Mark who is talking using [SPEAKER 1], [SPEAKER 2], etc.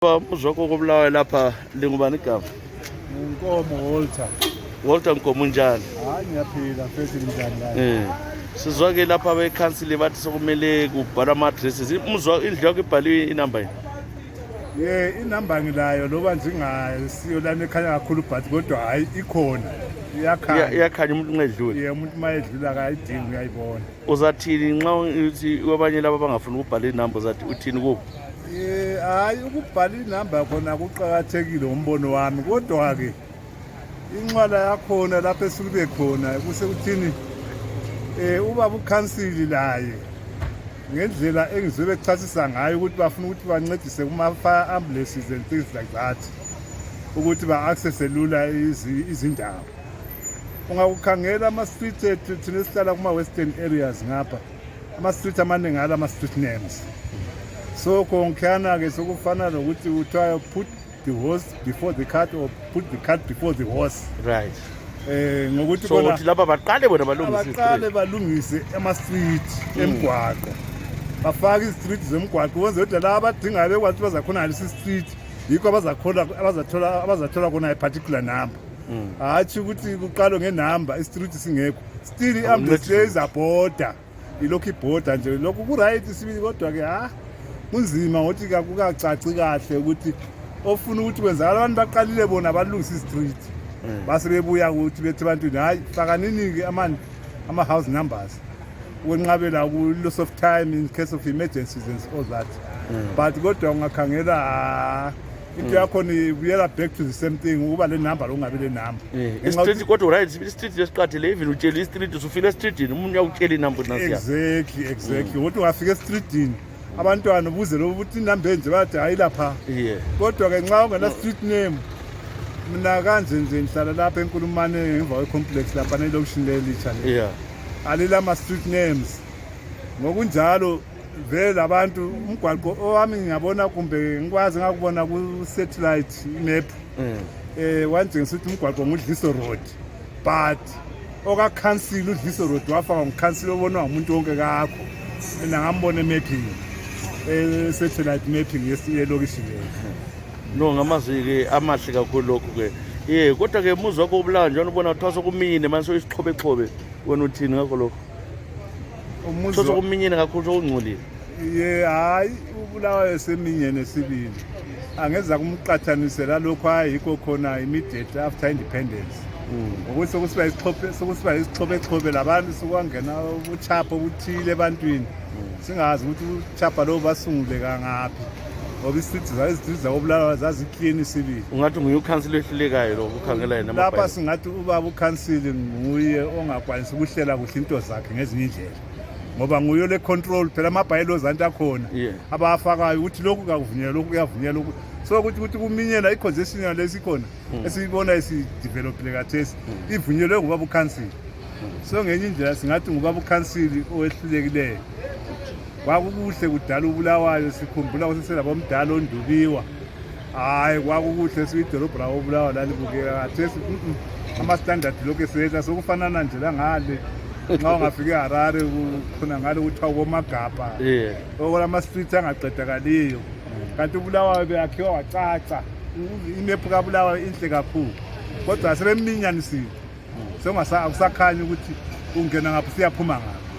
[SPEAKER 1] Umuzwakho kobulawayo lapha lingubani igama?
[SPEAKER 2] Unkomo Walter.
[SPEAKER 1] Walter Nkomo unjani?
[SPEAKER 2] Hayi ngiyaphila mfethu njani la?
[SPEAKER 1] Sizwa-ke lapha abekhansili bathi sokumele kubhalwe ama-addresses. Umuzwa indlu yakho ibhaliwe inamba yini?
[SPEAKER 2] Inamba ngilayo loba njengasiyo lana ekhanya kakhulu but kodwa hayi ikhona. Iyakhanya.
[SPEAKER 1] Iyakhanya umuntu nxa edlula.
[SPEAKER 2] Umuntu mayedlula akayidingi uyayibona.
[SPEAKER 1] Uzathini nxa uthi abanye laba bangafuni ukubhala inamba uzathi uthini kubo?
[SPEAKER 2] Hayi ukubhala inamba khona kuqhakathekile ngombono wami kodwa ke inxwala yakhona lapha esukube khona kusekuthini ubaba ukhansili laye ngendlela engizobe echasisa ngayo ukuthi bafuna ukuthi bancedise kuma-fire ambulances and things like that ukuthi ba-accesse lula izindawo. Ungakukhangela ama-street ethu thina esihlala kuma-western areas ngapha ama-street amaningi ala ama-street names. So konkhana-ke sokufana nokuthi kuthiwa put the horse before the cart or put the cart before the horse.
[SPEAKER 1] Right.
[SPEAKER 2] Ngokuthi
[SPEAKER 1] so uthi laba baqale bona
[SPEAKER 2] balungise ama-street emgwaqo. Bafake izitreet zemgwaqo wenze ukuthi laba abadingayo bekwazi bazakhona ngalesi street yikho abazathola khona i-particular number. Hathi ukuthi kuqalwe ngenamba i-street singekho. Still i-ambulance izabhoda ilokhu ibhoda nje lokhu ku-right sibili kodwa-ke kunzima ngokuthi kukacaci kahle ukuthi ofuna ukuthi kwenzakala abantu baqalile bona balungisa i-street base bebuya ukuthi bethi ebantwini hayi fakanini-ke ama-house numbers ukwenqabela ku-loss of time in case of emergencies and all that. But kodwa ungakhangela into yakhona ibuyela back to the same thing ukuba le number lokungabi le number.
[SPEAKER 1] I-street kodwa right i-street lesiqathile even utshela i-street usufika esitreetini umuntu uyakutshela inamba nasiya.
[SPEAKER 2] Exactly ukuthi ungafika esitreetini abantwana ubuze lo ukuthi inamba enje bathi hayi lapha. Kodwa-ke nxa ungena street name mina kanje nje ngihlala lapha eNkulumane ngemva kwe-complex lapha nelokishini lelitsha le. Alila ma-street names ngokunjalo vele abantu umgwaqo owami ngiyabona kumbe ngikwazi ngakubona ku-satellite map wanjengisa ukuthi umgwaqo ngudliso road but okakhansili udliso road wafaka ngikhansili obonwa ngumuntu wonke kakho mina ngambona emapping satellite mapping yelokishi leyo.
[SPEAKER 1] No ngamazwi-ke amahle kakhulu lokhu-ke kodwa-ke umuzwa wakho ubulawa njani ubona kuthiwa sokuminyene manje soyisixhobe wena uthini ngakho lokho? Kuthiwa sokuminyene kakhulu sokungcolile.
[SPEAKER 2] Hayi ubulawayo seminyene sibili angeza kumqathanisela lokho ayikho khona immediate after independence ngokuthi sokusiba isixhobe labantu sokwangena ubuchapha obuthile ebantwini singazi ukuthi ubuchapha lobo basungule kangaphi ngoba izitreet zakobulawayo zaziclean sibili.
[SPEAKER 1] Ungathi nguye ukhansili ehlulekayo lo ukhangela yena
[SPEAKER 2] lapha singathi ubaba ukhansili nguye ongakwanisa ukuhlela kuhle into zakhe ngezinye indlela ngoba nguye le control phela ama-bylaws anti akhona abafakayo ukuthi lokhu kakuvunyelwa lokhu kuyavunyelwa lokhu so ukuthi kuminyela i-congestion yale esikhona esiyibona esidevelopile kathesi ivunyelwe ngubaba ukhansili. So ngenye indlela singathi ngubaba ukhansili owehlulekileyo. Kwakukuhle kudala ubulawayo sikhumbula ukuthi selabomdala ondubiwa hayi kwakukuhle siyidolobho labobulawayo lalibukeka kathesi ama-standard lokhu eseyehla sokufanana nje langale nxa ungafika eHarare khona ngale kuthiwa komagabha okulama-street angaqedakaliyo kanti ubulawayo beyakhiwa wacaca imephu kabulawayo inhle kakhulu kodwa sebeminyanisile akusakhanyi ukuthi ungena ngaphi siyaphuma ngaphi.